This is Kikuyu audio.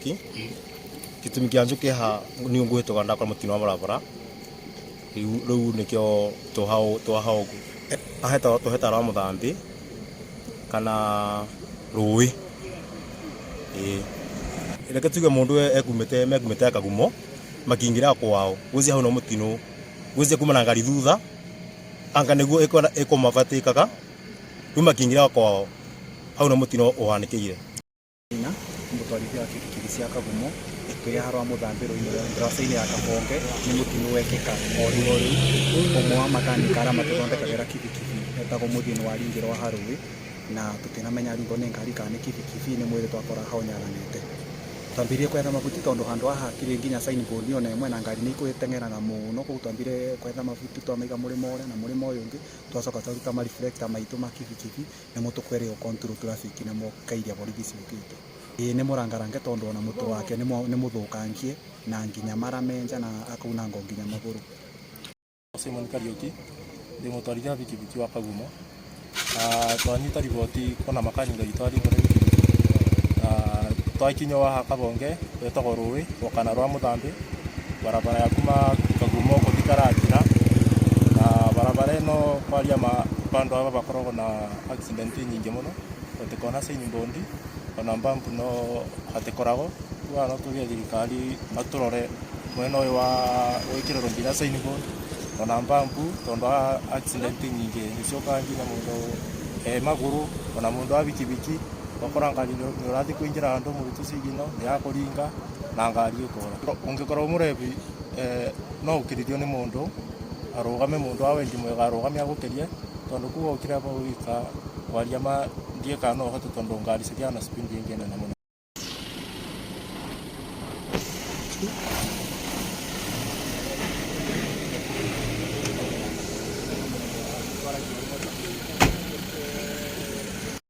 Kariuki. Gĩtũmi kĩa njũke haha nĩ ngũhĩtũka ndakora mũtino wa barabara, rĩu nĩkĩo twaha ũguo. Haha tũhetaga rwa mũthambĩ kana rũĩ, ĩĩ. Reke tuge mũndũ ekumĩte mekumĩte Kagumo makĩingĩra kwao, ngwĩciria hau no mũtino, ngwĩciria kuma na ngari thutha anga nĩguo ĩkũmabatĩkaga, rĩu makĩingĩra kwao hau no mũtino ũhanĩkĩire. Maina, mũtwarithia wa kibikibi cia Kagumo, twĩ haha Rwamũthambĩ ndaraca-inĩ ya Kabonge, nĩ mũtino wekĩka o rĩu o rĩu, ũmwe wa makanika arĩa matũthondekagĩra kibikibi etagwo Mũthiĩ nĩ waringĩrwo haha rũĩ, na tũtinamenya aringwo nĩ ngari kana nĩ kibikibi, nĩ mwĩrĩ twakora hau ũnyaraganĩte. Twambirie kwetha mabuti tondũ handũ haha hatirĩ nginya sign board ona ĩmwe na ngari nĩ igũteng'eraga mũno, koguo twambire kwetha mabuti twamaiga mũrĩmo ũrĩa na mũrĩmo ũyũ ũngĩ, twacoka twaruta ma reflector maitũ ma kibikibi nĩmo tũkwerĩgwo control traffic nĩmo kairia borithi ciũkĩte. Ĩĩ nĩ mũrangarange tondũ ona mũtwe wake nĩ mũthũkangie na nginya mara menja na akaunangwo nginya magũrũ. Simon Kariuki, ndĩ mũtwarithia wa bikibiki wa Kagumo. Twanyita riboti kwĩna makanika witũ aringwo nĩ bikibiki na twakinya haha Kabonge betagwo rũĩ kana rwa Mũthambĩ, barabara ya kuma Kagumo gũthiĩ Karatina. Na barabara ĩno kwaria ma bandũ aba bakoragwo na accident nyingĩ mũno, gũtikoragwo na sign board ona bump no hatikoragwo. Rĩu haha no tuge thirikari matũrore mwena ũyũ wa gwĩkĩrĩrwo nginya sign board ona bump tondũ haha accident nyingĩ nĩ ciũkaga nginya mũndũ e magũrũ ona mũndũ wa bikibiki, ũgakora ngari nĩ ũrathiĩ kũingĩra handũ mũrutwo signal nĩ yakũringa na ngari ĩkora. Ũngĩkorwo wĩ mũrebi no ũkĩrithio nĩ mũndũ arũgame mũndũ wa wendi mwega arũgame agũkĩrie tondũ kuga ũkĩre aba wika kwaria ma ndiũĩ kana no ũhote tondũ ngari cithiaga na speed ĩngĩ nene mũno.